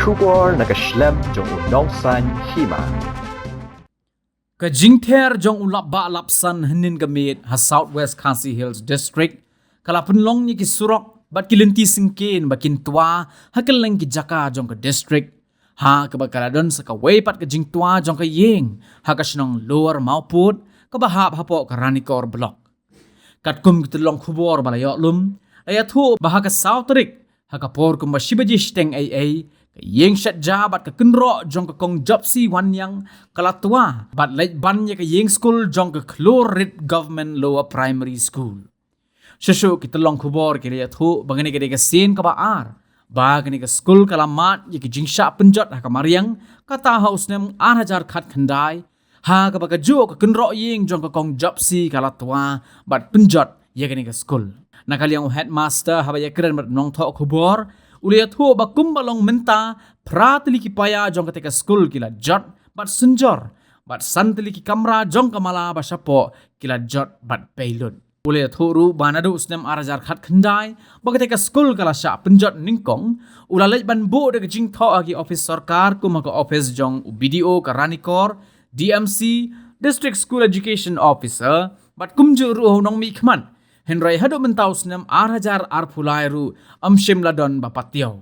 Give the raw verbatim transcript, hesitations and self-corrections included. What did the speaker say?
Khubor na ka shlem jong u Nongsaiñ Hima. Ka jingther jong u lapbah lapsan hynnin ka miet ha South West Khasi Hills District ka la pynlong ïa ki surok bad ki lynti syngkien ba kin twa ha kylleng ki jaka jong ka district, ha kaba ka la don sa kawei pat ka jingtwa jong ka ïing ha ka shnong Lower Mawpud kaba hap hapoh ka Ranikor Block. Katkum ki tyllong khubor ba la ïoh lum, la ïathuh ba ha ka saw tarik, ha ka por kumba shi baje shiteng ei ei, ka ïing shet ja bad ka kynroh jong ka Kong Jopsy Wanniang ka la twa bad leit ban ïa ka ïing skul jong ka Khlur Rit Government Lower Primary School. Shuh shuh ki tyllong khubor ki la ïathuh ba kane ka dei ka sien kaba ar ba kane ka skul ka la mad ïa ki jingshah pynjot ha ka mariang, kata ha u snem ar hajar khatkhyndai, ha kaba kajuh ka kynroh ïing jong ka Kong Jopsy ka la twa bad pynjot ïa kane ka skul. Na ka liang u headmaster haba ïakren bad nongthoh khubor, u la ïathuh ba kumba long mynta, phra tylli ki paia jong kata ka skul ki la jot bad synjor, bad san tylli ki kamra jong ka mala ba shapoh ki la jot bad pei lut. U la ïathuh ruh ba naduh u snem ar hajar khatkhyndai ba kata ka skul ka la shah pynjot nyngkong, u la leit ban buh da ka jingthoh ha ki ophis sorkar kum ha ka ophis jong u B D O ka Ranikor, D M C, District School Education Officer, bad kumjuh ruh ha u nongmihkhmat. Hynrei haduh mynta u snem ar hajar arphew lai ruh ym shym la don ba patiaw.